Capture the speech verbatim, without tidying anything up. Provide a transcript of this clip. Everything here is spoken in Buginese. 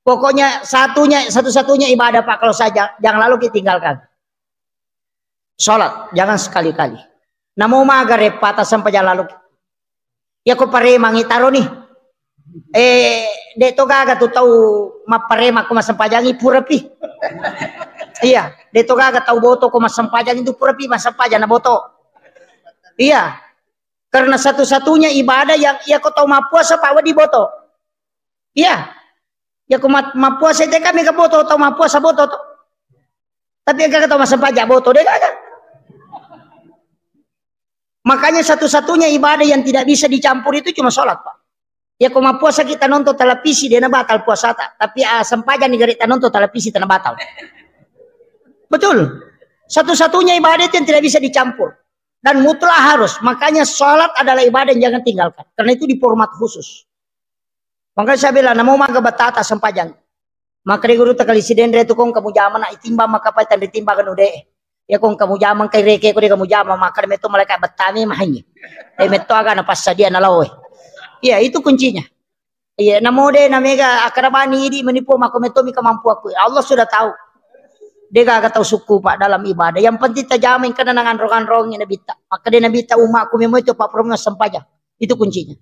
Pokoknya satunya, satu-satunya ibadah, Pak, kalau saya ja-, jangan lalu kita tinggalkan. Sholat, jangan sekali-kali. Namo maga reppata sempajang lalu. Iya ko paremangi taroni. Eh, de to gaga tu tau mapparema ko massempajangi purapi. Iya, de to gaga tau boto ko massempajang itu purapi, massempajang na boto. Iya. Karena satu-satunya ibadah yang iya ko tau mappuasa, Pak, wedi boto. Iya. Ya ko mat-, mappuasa itu kan mega boto, tau mappuasa boto to. Tapi gaga tau massempajang boto, de gaga. Makanya satu-satunya ibadah yang tidak bisa dicampur itu cuma sholat, Pak. Ya ko mappuasa kita nonton televisi, de na batal puasata. Tapi, ah, sempajang ni gare ta nonton televisi, tena batal. Betul. Satu-satunya ibadah itu yang tidak bisa dicampur. Dan mutlak harus. Makanya sholat adalah ibadah yang jangan tinggalkan. Karena itu di format khusus. Makanya saya bilang, namo maga betata sempajang. Maka de guru takali sidenre tu kong kamu jamang na itimbang maka pai tanri timbang anu de. Ya kong kamu jamang kai reke ko de kamu jamang maka de metto malaikat bettami mahanyi. De metto aga na passadia na lawe. Iya, itu kuncinya. Iya, namo de na mega akkarabani idi menipu mako metto mi kemampuanku. Allah sudah tahu. De gaga tau sukku, Pak, dalam ibadah. Yang penting tajamang karena nanganrong-anrongi nabitta. Maka de nabitta umatku memang itu Pak Promi sempajang. Itu kuncinya.